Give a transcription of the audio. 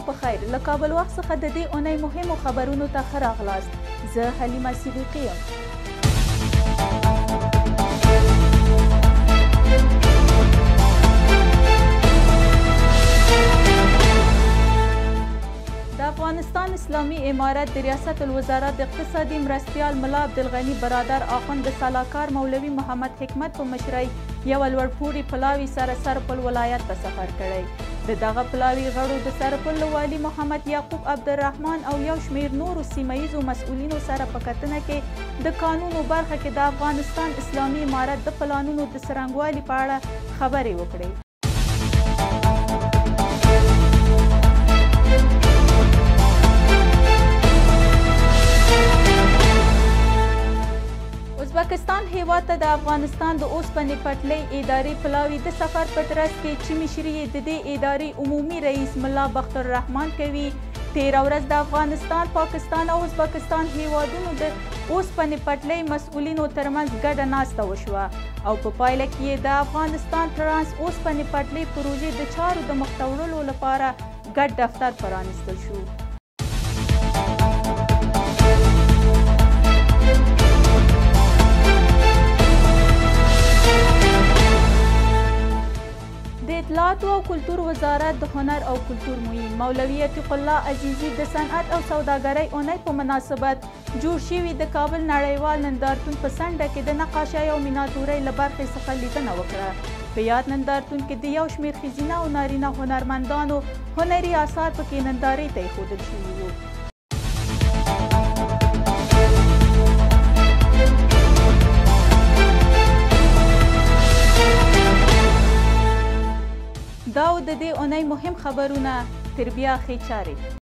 په خیر. له کابل وخت څخه د دې اونۍ مهمو خبرونو ته ښه راغلاست. زه حلیمه صدیقي یم. د افغانستان اسلامي امارت د ریاست الوزراء د اقتصادي مرستیال ملا عبدالغني برادر اخوند د سلاکار مولوي محمد حکمت په مشرۍ یوه لوړپوړي پلاوي سره سرپل ولایت ته سفر کړی. د دغه پلاوي غړو د سرپل له والي محمد یعقوب عبدالرحمن او یو شمېر نورو سیمه ییزو مسؤلینو سره په کتنه کې د کانونو برخه کې د افغانستان اسلامي امارت د پلانونو د څرنګوالي په اړه خبرې وکړې. ازبکستان هیواد ته د افغانستان د اوسپنې پټلۍ ادارې پلاوي د سفر په ترڅ کې چې مشري یې د دې ادارې عمومي رئیس ملا بخت الرحمن کوي، تېره ورځ د افغانستان، پاکستان او ازبکستان هیوادونو د اوسپنې پټلۍ مسؤلینو ترمنځ ګډه ناسته وشوه او په پایله کې یې د افغانستان ترانس اوسپنې پټلۍ پروژې د چارو د مخته وړلو لپاره ګډ دفتر پرانیستل شو. د اطلاعاتو او کلتور وزارت د هنر او کلتور معین مولوي عتیق الله عزیزي د صنعت او سوداګرۍ اونۍ په مناسبت جوړ شوي د کابل نړیوال نندارتون په څنډه کې د نقاشۍ او میناتورۍ له برخې څخه لیدنه وکړه. په یاد نندارتون کې د یو شمېر ښځینه او نارینه هنرمندانو هنري آثار پکې نندارې ته ایښودل شوي وو. دا و د دې اونۍ مهم خبرونه. تر بیا ښې چارې.